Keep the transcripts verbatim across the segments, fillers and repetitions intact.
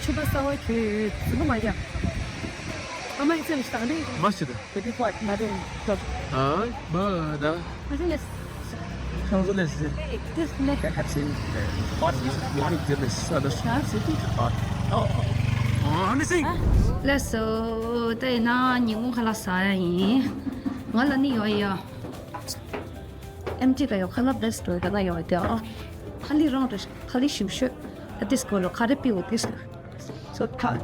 ཆུ་པ་ས་བ་ཁྱོད་ཟིན་པ་མ་རྒྱག་ཨ་མ་ཡི་ཚེ་ལ་ཞིག་དང་རེད། མ་ཤི་ད། དེ་དུས་ཁོ་མ་རེད། ཨ་མ་ད། ཨ་ཤི་ལས། ཁྱོད་ཚོ་ལས་ཟེར། དེ་ལས། ཁ་ཁ་ཤིན། ཨ་ནི་སིང་། ལགས་སོ། ད་ཡིན་ན་ཉིན་གུང་ཁ་ལག་ཟ་ཡ་ཡིན། ང་ལ་ནི་ཡོད་ཡ། ཨེམ་ཊི་ག་ཡོད་ཁ་ལག་བེ་སི་ཊི་ག་ན་ཡོད་དེ་ཨ། ཁ་ལི་རང་རེ་ཁ་ལི་ཞིམ་ཤོས། ཨ་ཏིས་གོ་ལོ་ཁ་རེ་པི་འོ་ཏིས། སོ་ཁ་ད།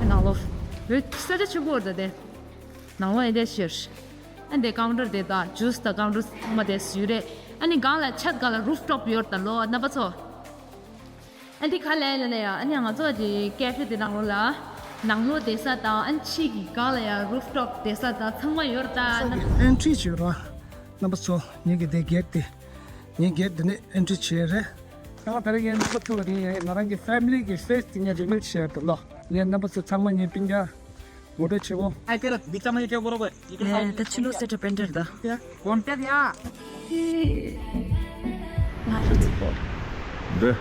ནང་ལོགས་ས་ཆ་ཆེན་པོ་རེད་དེ། ནང་ལོགས་ཨེ་འདྲ་ཞིག་ཨ་འདི་ཀའུན་ཊར་དེ་དང་ཇུས་དང་ཀའུན་ཊར་ཚང་མ་དེ་བཟོས་རེད། ཨ་ནི་སྒང་ལ་ཆེད་སྒང་ལ་རུབ་ཊོབ་ཡོད་ད་ལོ་རྣམ་པ་ཚོ། ཨ་འདི་ག་ལས་ལ་ལས་ཡ། ཨ་ནི་ང་ཚོ་འདི་ཀེ་ཧྥེ་དེ་ནང་ལོགས་ལ་ནང་ལོགས་བསྡད་ས་དང་ཨ་ནི་ཕྱི་གི་སྒང་ལ་ཡ་རུབ་ཊོབ་བསྡད་ས་དང་ཚང་མ་ཡོད་ད། ཨེན་ཊི་བྱེད་ར། རྣམ་པ་ཚོ་ངེད་ཀྱི་དེ་གེ་ཊི་དེ། ངའི་གེ་ཊི་དེ་ནས་ཨེན་ཊི་བྱེད་རེད། ང་ད་རེས་ངའི་རྣམ་པ་ཚོ་ལ་ངས་ང་རང་གི་ཕེ་མི་ལི་གི་ཕེ་སི་དེ་ངས་རི་བིལ་བྱེད་ཡ་འདུག་ལོ། ངའི་རྣམ་པ་ཚོ་ཚང་མ་ངའི་སྤུན་ཀྱག་ངོ་སྤྲོད་བྱེད་འོ། ཨ་ཀེ་ར་འདི་ཚང་མ་ཡོད་ཀྱང་གོ་རོགས་གོ། ཡི་ཀེ་ཧ་ད་ཕྱི་ལོགས་སེ་ཊི་ཨབ་ཨེ་འདྲ་རེད་ད། ཡ་གོན་ཏེ་ཡ། ང་རང་ཚོ་པོ། འདི།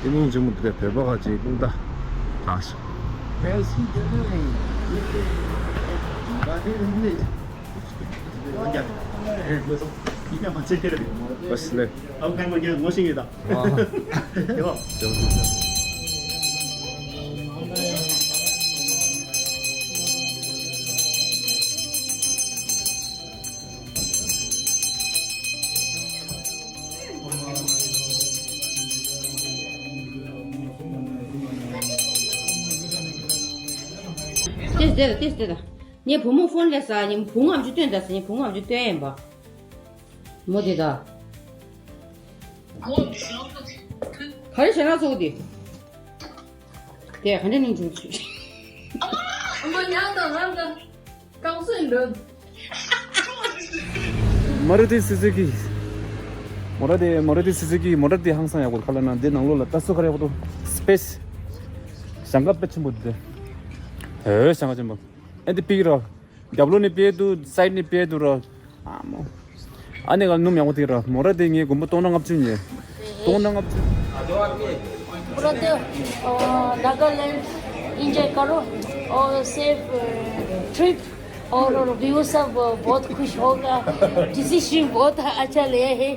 ཨི་མིང་ཆེན་མོ་འདི་བོད་པ་ཁ་ཅིག་ཀུན་ད། ཨ་སོ། What's the name? ཏེས་ཏེ་ཏེས་ཏེ་ད། ངའི་བུ་མོ་ཕོན་ལས་ས་ངའི་བུ་ངམ་ཅུ་སྟོན་ད་ས་ངའི་བུ་ངམ་ཅུ་སྟོན་ཡིན་པ། མོ་དེ་ད། ག་རེ་བྱས་ན་ཚོགས་དེ། དེ་ག་འདྲ་ནིང་བྱུང་ཚུལ། མོ་ཡང་དང་ཡང་དང་རྐང་སོན་འགྲོ། མ་རུ་ཏི་སི་ཛུ་ཀི། མོ་ར་དེ་མ་རུ་ཏི་སི་ཛུ་ཀི་མོ་ཊ་དེ་ཧང་སང་ཡག་པོ་ཁ་ལ་ན་འདི་ནང་ལོགས་ལ་ལྟ་སུ་ག་རེ་ཡག་པོ་འདུག་སི་པེ་སི། ཞང་ཀ་དཔེ་ཆེན་པོ་འདི། ཧེ་ཞང་ཀ་ཆེན་པོ། ཨེ་འདི་པིག་རོ། རྒྱབ་ལོགས་ནས་ཕེབས་འདུག་སའིཌ་ནས་ཕེབས་འདུག་ར། ཨ་མོ། ཨ་ནི་ག་སྣུམ་ཡག་པོ་དེ་ར་མོ་ར་དེ་ངའི་དགོན་པ་སྟོང་ཕྲག་ལྔ་བཅུ་ཉེ། སྟོང་ཕྲག་ལྔ་བཅུ། पूरा तो अ, नागालैंड एंजॉय करो और सेफ ट्रिप और, और व्यूअर सब बहुत खुश होगा। डिसीजन बहुत अच्छा लिया है।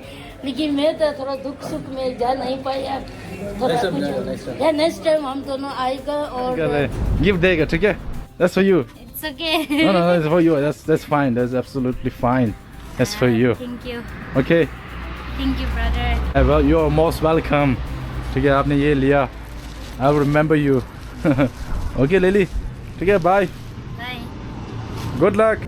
लेकिन मैं तो थोड़ा दुख सुख में जा नहीं पाया। थोड़ा नेक्स्ट टाइम कुछ जाएगा, नेक्स्ट टाइम। या नेक्स्ट टाइम हम दोनों आएगा और गिफ्ट देगा, ठीक है? That's for you. It's okay. No, no, no, it's for you. That's, that's fine. That's absolutely fine. That's for you. Thank you. Okay. Thank you, brother. Eh, well, you're most welcome. ठीक है, आपने ये लिया। I'll remember you. Okay, Lily. ठीक है, bye. Bye. Good luck.